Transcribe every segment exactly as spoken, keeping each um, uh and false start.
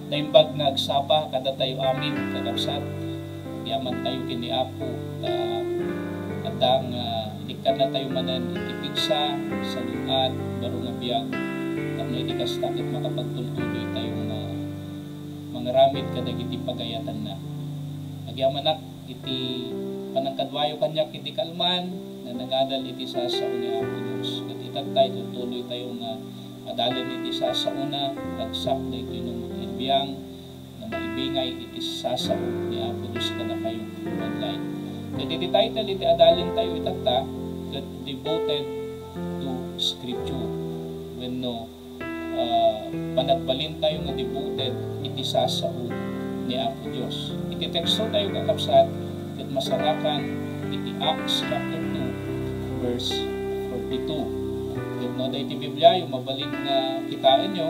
Naimbag nga agsapa kadatayo amin, kakabsat. Yaman tayo ken ni Apo, ta adda nga inikkannatayo manen iti pigsa, salun-at, baro nga biag. Tapno iti kasta ket makapagtultuloy tayo nga mangaramid kadagiti pagayatanna. Agyamanak iti panangkaduayo kaniak iti kalman nga nangadal iti sasao ni Apo Dios. Ket itattay, tultuloy tayo nga adalen iti sasaona, ragsak daytoy nga mabibiang, nga maibingay iti sasao ni Apo Dios kadakayo online. Ket iti title iti adalen tayo itatta, ket Devoted to Scripture. Wenno, ah, panagbalin tayo nga devoted iti sasao ni Apo Dios. Iti teksto tayo, kakabsat, ket masarakan iti Acts chapter two, verse forty-two. Ket no adda iti Bibliayo, mabalin nga kitaenyo,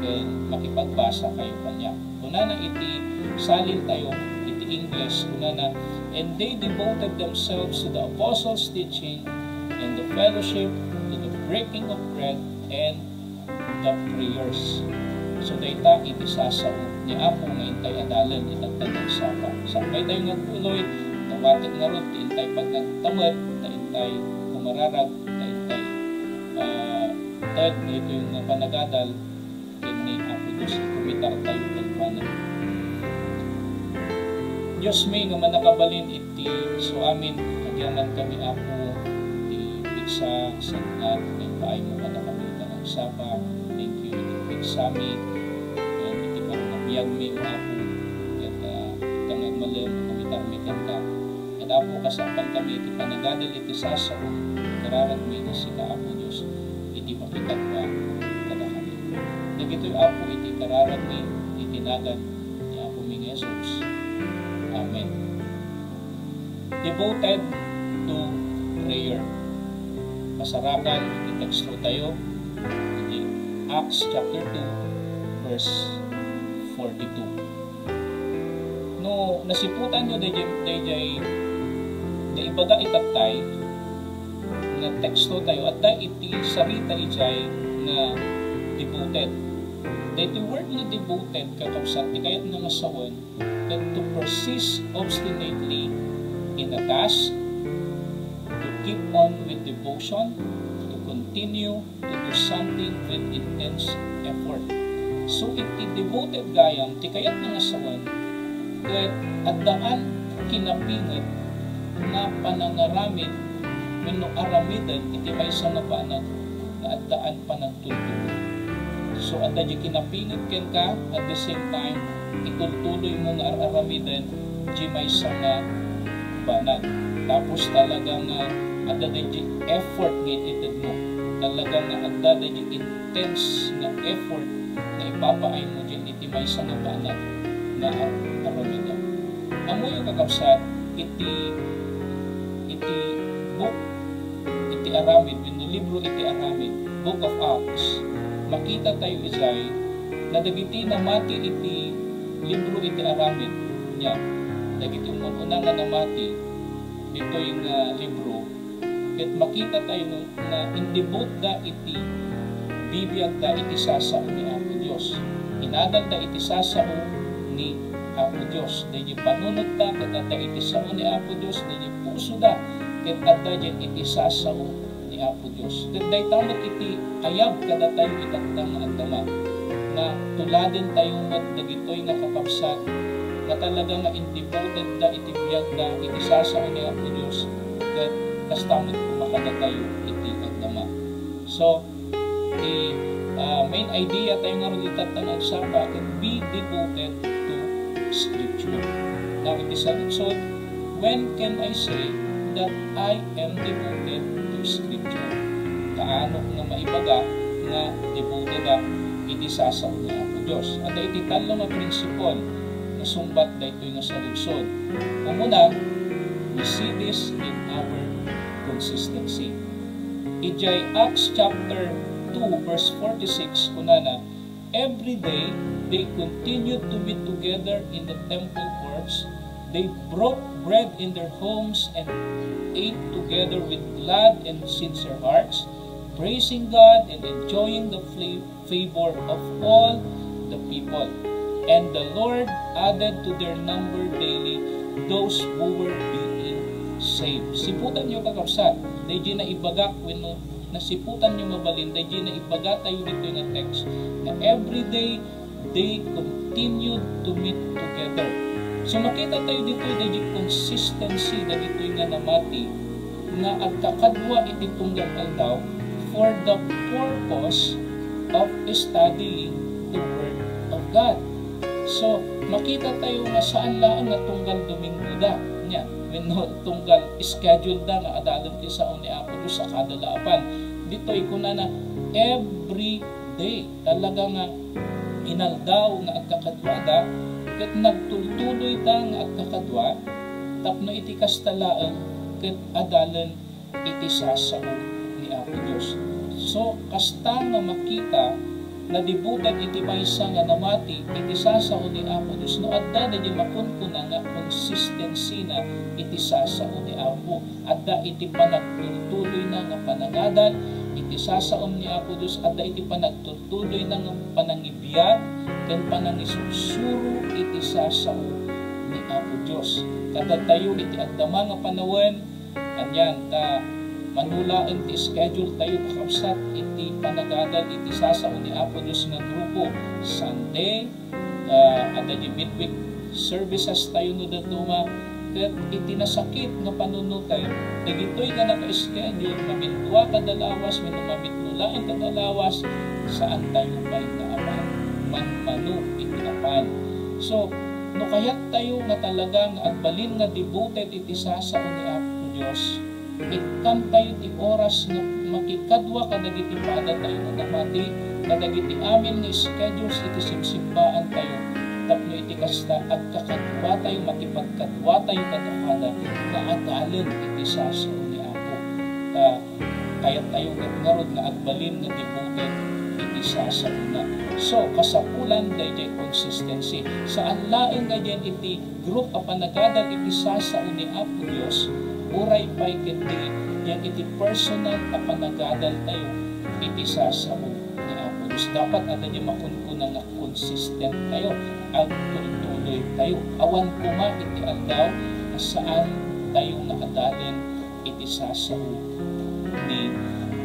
ken makipagbasa kayo kaniak. Kunana iti salin tayo, iti English, kunana, "And they devoted themselves to the apostles' teaching and the fellowship, to the breaking of bread and the prayers." So, dayta iti sasao ni Apo nga intay adalen itatta nga agsapa. Sakbay tayo nga agpuloy, nawatek ngarud ti intay pagnagtamed, ta intay kumararag, ta intay, ah, ted daytoy nga panagadal ken ni Apo Dios, ikumitar tayo kenkuana. Dios mi nga mannakabalin iti isuamin, agyamankami, Apo, ti pigsa, sangkam, nga impaaymo kadakami ita nga agsapa. Thank you iti pigsami, ken iti panangabiagmi, O Apo, ket, ah, ita nga agmalem, kumitarmi kenka. Ket, Apo, kasapankami iti panagadal iti sasao, kararagmi nga sika, Apo Dios, iti makikadua kadakami. Dagitoy, Apo, iti kararagmi iti nagan ni Apomi nga Jesus. Amen. Devoted to prayer. Masarakan iti teksto tayo, iti Acts chapter two, verse forty-two. No nasiputanyo dayjay, dayjay naibaga itattay nga teksto tayo, adda iti sarita idiay nga devoted. Daytoy word nga devoted, kakabsat, ti kayatna nga sawen ket to persist obstinately in a task, to keep on with devotion, to continue to do something with intense effort. So, iti devoted gayam, ti kayatna nga sawen, ket addaan kinapinget nga panangaramid wenno aramiden iti maysa nga banag nga addaan panagtultuloy. So, adda di kinapinget kenka, at the same time, itultuloymo nga ar-aramiden di maysa nga banag. Tapos talaga nga adda di effort nga itedmo. Talaga nga adda di intense nga effort nga ipapaaymo diay iti maysa nga banag nga ar-, aramiden. Ammoyo, kakabsat, iti, iti book iti Aramid, wenno libro iti Aramid, Book of Acts, makita tayo idiay nga dagiti namati iti libro iti Aramid, nia, dagiti umun-una nga namati ditoy nga libro, ket makita tayo nga indibutda iti bibiagda iti sasao ni Apo Dios. Inadalda iti sasao ni Apo Dios. Daydi panunotda ket adda iti sao ni Apo Dios, daydi pusoda ket adda diay iti sasao ni Apo Dios. Ket dayta met iti ayab kadatayo itatta nga agdama, nga tuladen tayo met dagitoy nga kakabsat nga talaga nga indibutedda iti biagda iti sasao ni Apo Dios, ket kasta met koma kadatayo iti agdama. So, ti, ah, main idea tayo ngarud itatta nga agsapa ket be devoted to Scripture. Now, iti saludsod, when can I say that I am devoted to Scripture? Kaano nga maibaga nga devoted ak iti sasao ni Apo Dios? Adda iti tallo nga prinsipyo nga sungbat daytoy nga saludsod. Umuna, we see this in our consistency. Idiay Acts chapter two, verse forty-six, kunana, "Every day they continued to meet together in the temple courts. They broke bread in their homes and ate together with glad and sincere hearts, praising God and enjoying the fla-, favor of all the people." And the Lord added to their number daily those who were being saved. Siputanyo, kakabsat, daydi naibagak wenno nasiputanyo mabalin, daydi naibagatayo ditoy nga text, nga every day they continued to meet together. So, makita tayo ditoy daydi consistency dagitoy nga namati nga agkakadua iti tunggal aldaw for the purpose of studying the Word of God. So, makita tayo nga saan laeng nga tunggal Domingo da, nya, wenno tunggal schedule da nga adalen ti sao ni Apo Dios a kada laapan. Ditoy kunana, every day. Talaga nga inaldaw nga agkakaduada, ket nagtultuloyda nga agkakadua, tapno iti kasta laeng ket adalen iti sasao ni Apo Dios. So, kasta nga makita, nadibuted iti maysa nga namati iti sasao ni Apo Dios, no adda daydi makunkuna nga consistency na iti sasao ni Apo. Adda iti panagtultuloyna nga panangadal iti sasao ni Apo Dios, adda iti panagtultuloyna nga panangibiag ken panangisursuro iti sasao ni Apo Dios. Kadatayo iti agdama nga panawen, anian ta mano laeng ti schedule tayo, kakabsat, iti panagadal iti sasao ni Apo Dios nga grupo, Sunday, ah, adda di midweek services tayo no dadduma, ket iti nasakit nga panunoten, dagitoy nga naka-schedule, mamindua kada lawas, wenno mamitlo laeng kada lawas, saan tayo pay nga apan, manmano iti apan. So, no kayat tayo nga talaga nga agbalin nga devoted iti sasao ni Apo Dios, ikkan tayo ti oras nga makikadua kadagiti padatayo nga namati, kadagiti amin nga schedules iti simsimbaan tayo, tapno iti kasta, agkakadua tayo, makipagkadua tayo kadakuada nga adalen iti sasao ni Apo. Ta kayat tayo ket ngarud nga agbalin nga devoted iti sasaona. So, kasapulan daydiay consistency. Saan laeng nga diay iti group a panagadal iti sasao ni Apo Dios, uray pay ketdi yan iti personal a panagadal tayo iti sasao ni Apo Dios. Dapat adda diay makunkuna nga consistent tayo, agtultuloy tayo. Awan koma iti aldaw nga saan tayo nga adalen iti sasao ni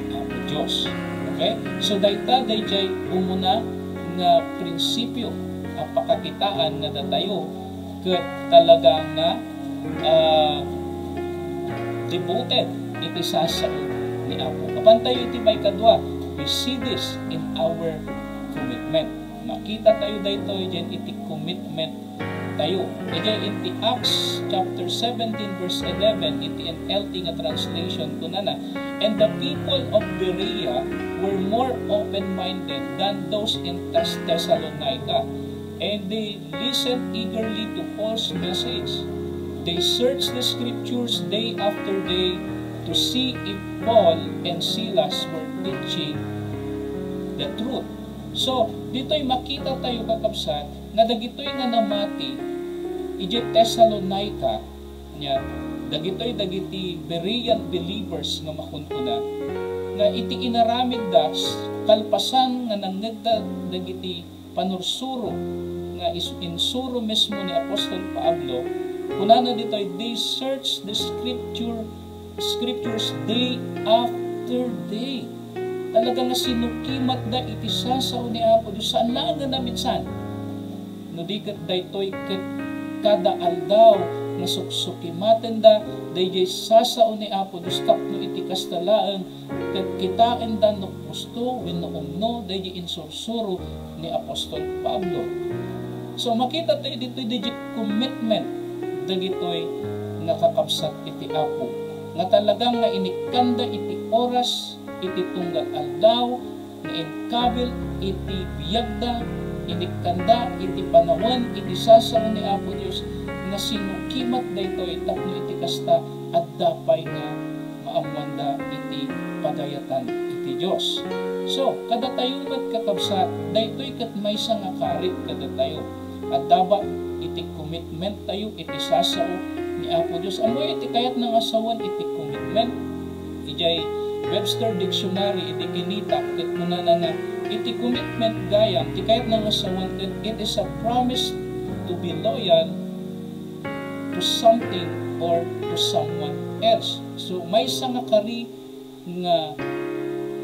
Apo Dios. Okay? So, dayta daydiay umuna nga prinsipio a pakakitaan nga datayo ket talaga nga, ah, devoted iti sasao ni Apo. Apan tayo iti maikadua, we see this in our commitment. Makita tayo daytoy diay iti commitment tayo. Idiay iti Acts chapter seventeen, verse eleven, iti N L T nga translation, kunana, "And the people of Berea were more open-minded than those in Thess-, Thessalonica, and they listened eagerly to Paul's message. They searched the scriptures day after day to see if Paul and Silas were teaching the truth." So, ditoy makita tayo, kakabsat, nga dagitoy nga namati idiay Thessalonica, nya, dagitoy dagiti Berean believers nga makunkuna, nga iti inaramidda s-, kalpasan nga nangngegda dagiti panursuro nga is-, insuro mismo ni Apostol Pablo, kunana ditoy, "They search the scripture, scriptures day after day." Talaga nga sinukimatda iti sasao ni Apo Dios, saan laeng nga naminsan. No di ket daytoy ket kada aldaw nga suksukimatenda daydiay sasao ni Apo Dios tapno iti kasta laeng ket kitaenda no pusto wenno umno daydiay insursuro ni Apostol Pablo. So, makita tayo ditoy daydiay commitment dagitoy nga kakabsat iti Apo, nga talaga nga inikkanda iti oras, iti tunggal aldaw, nga inkabil iti biagda, inikkanda iti panawen iti sasao ni Apo Dios, nga sinukimat daytoy tapno iti kasta, adda pay nga maammoanda iti pagayatan iti Dios. So, kadatayo met, kakabsat, daytoy ket maysa nga karit kadatayo. Adda ba iti commitment tayo iti sasao ni Apo Dios? Ammo iti kayatna nga sawen iti commitment? Idiay Webster Dictionary, iti kinita, ket kunana nga, Iti commitment gayam, ti kayatna nga sawen ket, it is a promise to be loyal to something or to someone else. So, maysa nga kari nga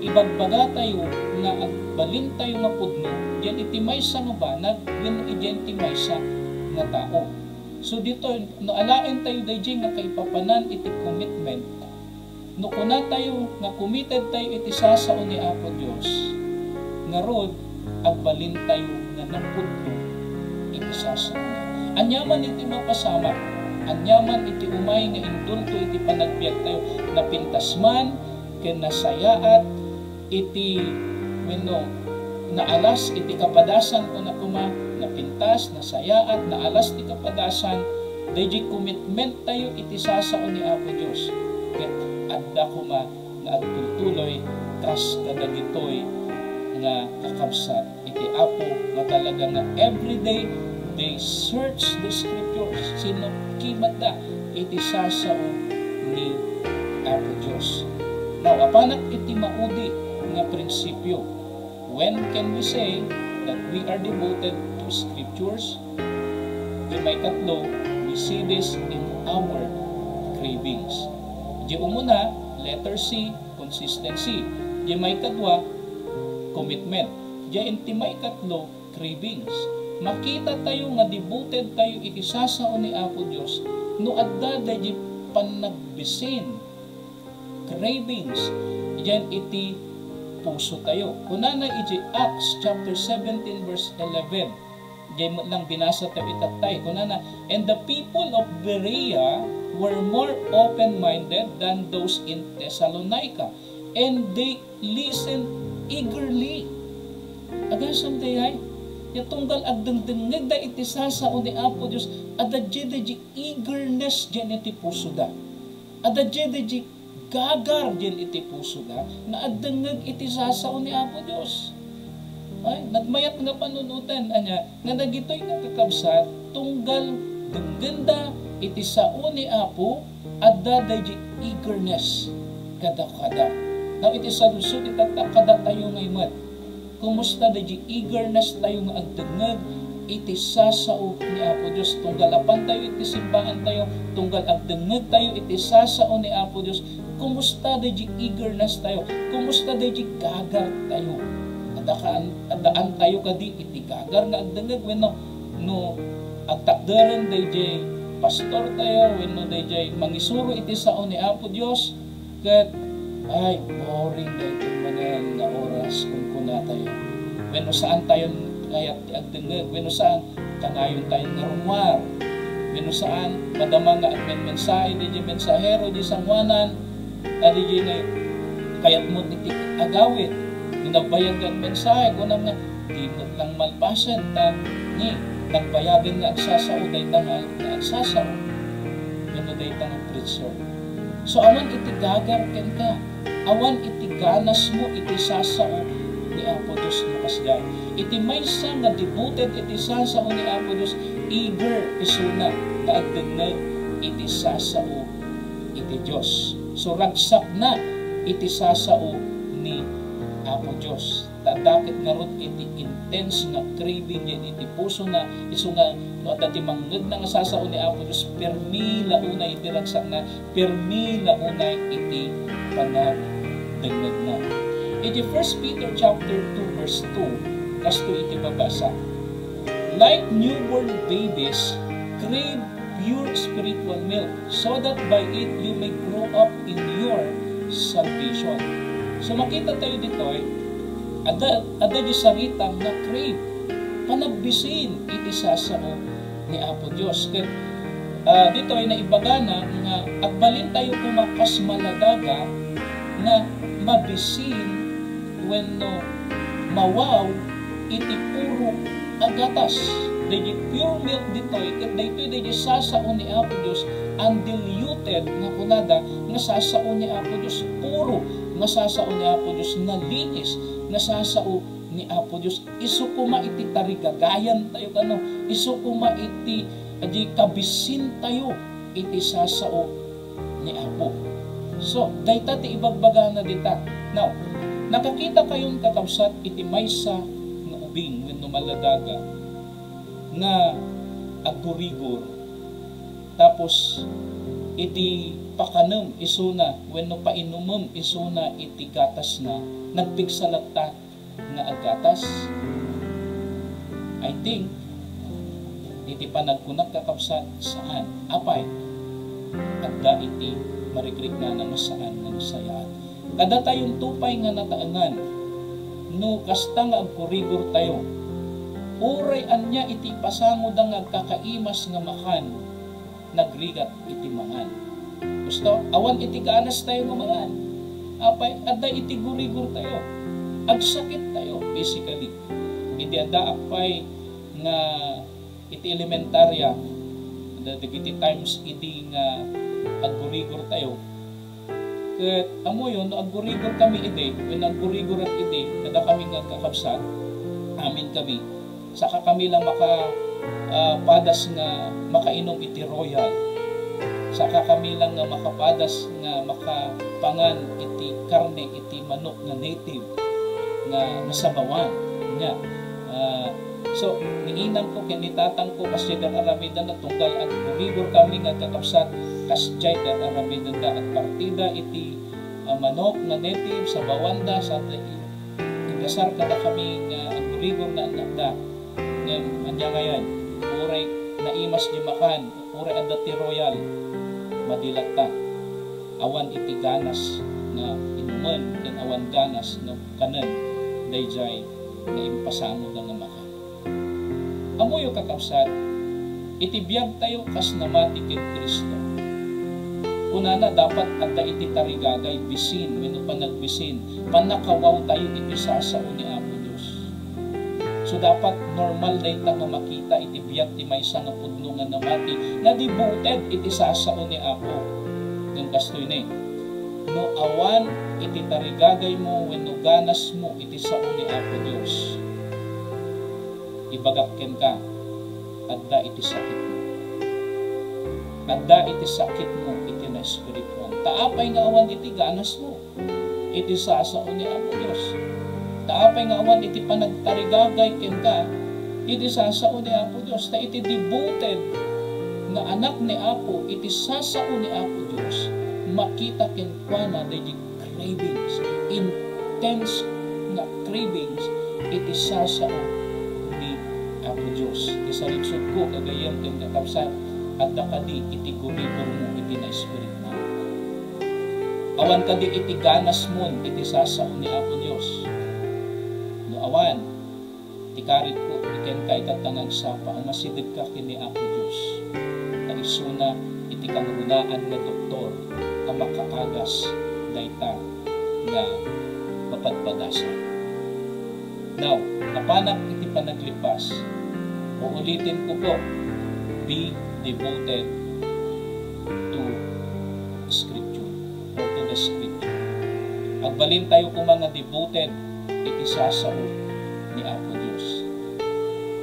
ibagbagatayo nga agbalintayo nga pudno, diyan iti maysa nga banag, wenno idiay iti maysa nga tao. So, ditoy, no alaentayo daydiay nga kaipapanan iti commitment, no kunatayo nga committed tayo iti sasao ni Apo Dios, ngarud, agbalintayo nga napudno iti sasao. Aniaman iti mapasamak, aniaman iti umay nga indulto iti panagbiagtayo, napintas man ken nasayaat iti, wenno, naalas iti kapadasan, kuna koma, napintas, nasayaat, naalas ti kapadasan, daydiay commitment tayo iti sasao ni Apo Dios. Ket adda koma nga agtultuloy kas kadagitoy nga kakabsat iti Apo nga talaga nga everyday they search the scriptures. Sinukkimatda iti sasao ni Apo Dios. Now, apanak iti maudi nga prinsipio. When can we say that we are devoted to scriptures? Diay maikatlo, we see this in our cravings. Diay umuna, letter C, consistency. Diay maikadua, commitment. Diay iti maikatlo, cravings. Makita tayo nga devoted tayo iti sasao ni Apo Dios no adda daydiay panagbisin, cravings, diyan iti puso tayo. Kunana iti Acts chapter seventeen, verse eleven. Diay met lang binasa tayo itattay. Kunana, "And the people of Berea were more open-minded than those in Thessalonica, and they listened eagerly." Agasam dayay, ya tunggal agdengdengngegda iti sasao ni Apo Dios, adda daydiay eagerness diyan iti pusoda. Adda daydiay gagar diyan iti pusoda nga agdengngeg iti sasao ni Apo Dios. Ay, nagmayat nga panunotan, ania, nga dagitoy nga kakabsat, tunggal denggenda iti sao ni Apo, adda daydiay eagerness kadakada. Now, iti saludsod, itatta kadatayo ngay met. Kumusta daydiay eagerness tayo nga agdengngeg iti sasao ni Apo Dios? Tunggal apan tayo iti simbaan tayo, tunggal agdengngeg tayo iti sasao ni Apo Dios, kumusta daydiay eagerness tayo? Kumusta daydiay gagar tayo? Adda kaan-, addaan tayo kadi iti gagar nga agdengngeg wenno no agtakderen daydiay pastor tayo wenno daydiay mangisuro iti sao ni Apo Dios, ket, "Ay, boring daytoy manen nga oras," kunkunatayo. Wenno saan tayon kayat ti agdengngeg, wenno saan, kanayon tayon nga rummuar. Wenno saan, madama nga agmenmensahe daydiay mensahero di sangoanan, ta daydiay nga kayat met iti agawid. No nagbayag nga agmensahe, kunam nga, "Di met lang malpasen, ta ni, nagbayagen nga agsasao dayta nga, nga agsasao." Wenno dayta nga preacher. So, awan iti gagar kenka, awan iti ganasmo iti sasao ni Apo Dios no kasdiay. Iti maysa nga devoted iti sasao ni Apo Dios, eager isuna nga agdengngeg iti sasao iti Dios. So, ragsakna iti sasao ni Apo Dios. Ta adda ket ngarud iti intense nga craving diay iti pusona, isu nga no adda ti mangngegna nga sasao ni Apo Dios, permi la unay iti ragsakna, permi la unay iti panagdengngegna. Iti First Peter chapter two verse two, kastoy iti babasa, "Like newborn babies, crave pure spiritual milk, so that by it you may grow up in your salvation." So, makita tayo ditoy, adda, adda di sarita nga crave, panagbisin iti sasao ni Apo Dios. Ket, ah, ditoy naibagana nga agbalin tayo koma kas maladaga nga mabisin wenno mawaw iti puro a gatas. Daydi pure milk ditoy, ket daytoy daydi sasao ni Apo Dios, undiluted nga kunada nga sasao ni Apo Dios, puro nga sasao ni Apo Dios, nalinis nga sasao ni Apo Dios. Isu koma iti tarigagayan tayo kano, isu koma iti, iti kabisin tayo iti sasao ni Apo. So, dayta ti ibagbagana dita. Now, Nakakita kayon, kakabsat, iti maysa nga ubing wenno maladaga nga aggurigor, tapos iti pakanem isuna wenno painumem isuna iti gatasna, nagpigsa latta nga aggatas? I think, iti panagkunak, kakabsat, saan. Apay? Adda iti marikriknana nga saan nga nasayaat. Kadatayon to pay nga nataengan, no kasta nga agkurigor tayo, uray ania iti ipasangoda nga agkakaimas nga makan, nagrigat iti mangan. Gusto, awan iti ganas tayo nga mangan. Apay, adda iti gurigor tayo. Agsakit tayo physically. Idi addaak pay nga iti elementarya, adda dagiti times idi nga aggurigor tayo. Ket ammoyo, no aggurigor kami idi, when aggurigorak idi, kada kami nga kakabsat, amin kami. Saka kami lang maka, ah, padas nga makainum iti Royal. Saka kami lang nga makapadas nga makapangan iti karne iti manok nga native nga nasabawan. Nya, ah, so, ni inangko ken ni tatangko, kasdiay da aramidenda, tunggal aggurigor kami nga kakabsat, kasdiay da aramidenda, agpartida iti, ah, manok nga native, sabawanda, sa Ingasar kadakami nga aggurigor nga annakda. Ngem ania ngayen, uray naimas di makan, uray adda ti Royal, madi latta. Awan iti ganas nga inumen ken awan ganas nga kanen daydiay nga impasangoda nga makan. Ammoyo, kakabsat, iti biagtayo kas namati ken Cristo, kunana, dapat adda iti tarigagay, bisin wenno panagbisin, pannakawawtayo iti sasao ni Apo Dios. So, dapat normal dayta nga makita iti biag ti maysa nga pudno nga namati nga devoted iti sasao ni Apo. Ngem kastoy ni, no awan iti tarigagaymo wenno ganasmo iti sao ni Apo Dios, ibagak kenka, adda iti sakitmo. Adda iti sakitmo iti naespirituan. Ta apay nga awan iti ganasmo iti sasao ni Apo Dios? Ta apay nga awan iti panagtarigagay kenka iti sasao ni Apo Dios? Ta iti devoted nga anak ni Apo iti sasao ni Apo Dios, makita kenkuana daydi cravings, intense nga cravings iti sasao ni Apo Dios. Iti sarigsodko, gagayyem ken kakabsat, adda kadi iti gurigormo iti naespirituan? Awan kadi iti ganasmon iti sasao ni Apo Dios? No awan, ti karitko, ti kenka, itatta nga agsapa, umasidegka ken ni Apo Dios. Ta isuna iti kangrunaan nga doktor a makaagas dayta nga mapadpadasan. Now, napanak iti panaglippas, uulitenko po, be devoted to Scripture or to the Scripture. Agbalintayo koma nga devoted iti sasao ni Apo Dios.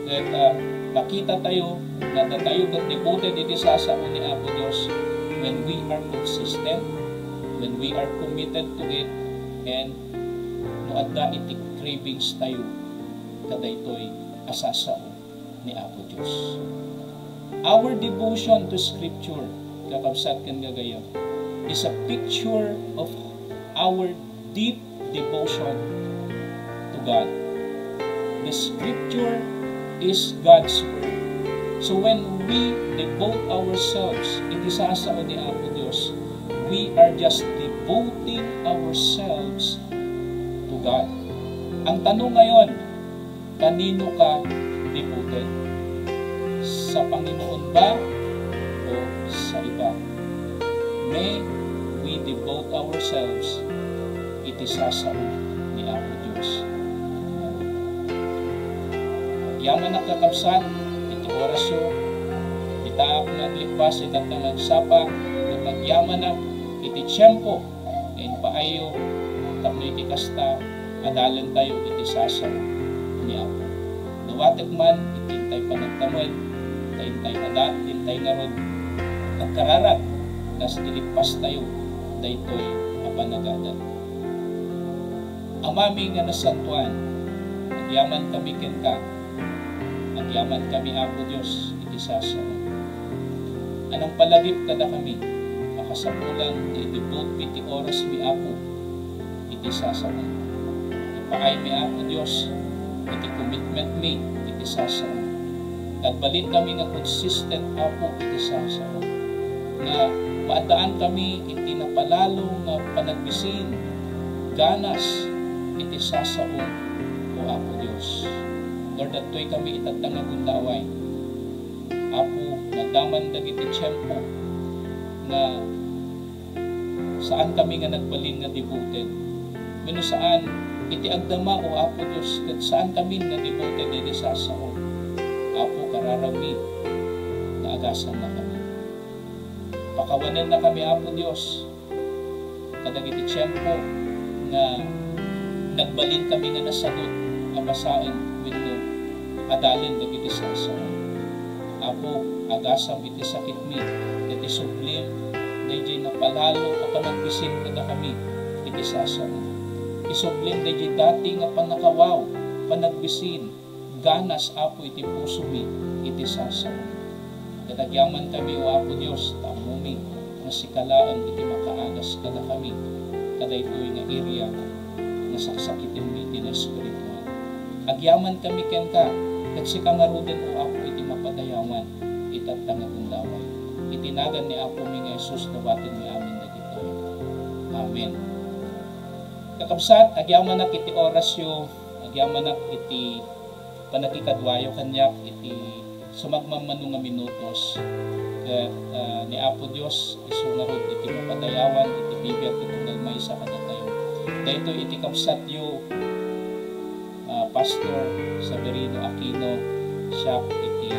Ket, ah, makita tayo nga datayo ket devoted iti sasao ni Apo Dios when we are consistent, when we are committed to it, and no adda iti cravings tayo kadaytoy a sasao ni Apo Dios. Our devotion to Scripture, kakabsat ken gagayyem, is a picture of our deep devotion to God. The Scripture is God's Word. So when we devote ourselves iti sasao ni Apo Dios, we are just devoting ourselves to God. Ang tanong ngayon, kanino ka devoted? Sa Panginoon ba o sa iba? May we devote ourselves iti sasao ni Apo Dios. Agyamanak, kakabsat, iti orasyo, iti taak nga aglippas, iti taak nga agsapa, ket agyamanak iti tiempo nga impaayyo tapno iti kasta, adalentayo iti sasao ni Apo. Dawatek man iti intay panagtamen, ta intay ada, intay ngarud agkararag, kas dilippastayo daytoy a panagadal. Amami nga nasantoan, agyaman kami kenka. Agyaman kami, Apo Dios, iti sasaom. Anang palagip kada kami, makasapulan ti idibut mi ti oras mi, Apo, iti sasaom. Ipaay mi, Apo Dios, iti commitment mi iti sasaom. Nagbalin kami nga consistent, Apo, iti sasaom. Nga maaddaan kami iti napalalo nga panagbisin, ganas iti sasaom, O Apo Dios. Lord, adtoy kami itatta nga gundaway. Apo, nadaman dagiti tiempo nga saan kami nga nagbalin nga devoted. Wenno saan, iti agdama, O Apo Dios, ket saan kami nga devoted iti sasaom. Apo, kararami nga agasanna kami. Pakawanenna kami, Apo Dios, kadagiti tiempo nga nagbalin kami nga nasagut a basaen wenno adalen dagiti sasaom. Apo, agasam iti sakitmi, ket isublim daydiay napalalo a panagbisin kada kami iti sasaom. Isublim daydiay dati nga pannakawaw, panagbisin, ganas, Apo, iti pusomi iti sasaom. Ket agyaman kami, O Apo Dios, ta ammomi nga sika laeng iti makaagas kada kami kadaytoy nga area nga saksakitinmi iti naespirituan. Agyaman kami kenka, ket sika ngaruden, O Apo, iti mapadayawan itatta nga gundaway. Iti nagan ni Apomi nga Jesus, dawatenmi amin dagitoy. Amen. Kakabsat, agyamanak iti orasyo, agyamanak iti panagkikaduayo kaniak iti sumagmamano nga minutos. Ket, ah, ni Apo Dios isu ngarud iti mapadayawan iti bibiag ket unggal maysa kadatayo. Daytoy iti kabsatyo, ah, Pastor Severino Aquino, siak iti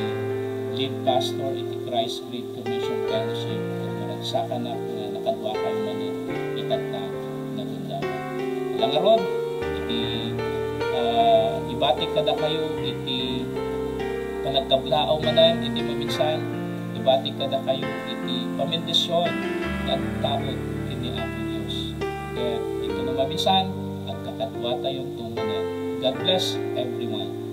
lead pastor iti Christ Great Commission Fellowship. Ket naragsakanak nga nakaduakayo manen itatta nga gundaway. Ala ngarud, iti, ah, ibatik kadakayo iti panagkablaaw manen iti maminsan, ibatik kadakayo iti pamendisyon nga agtaud ken ni Apo Dios. Ket iti no maminsan, agkakaduatayonto manen. God bless everyone.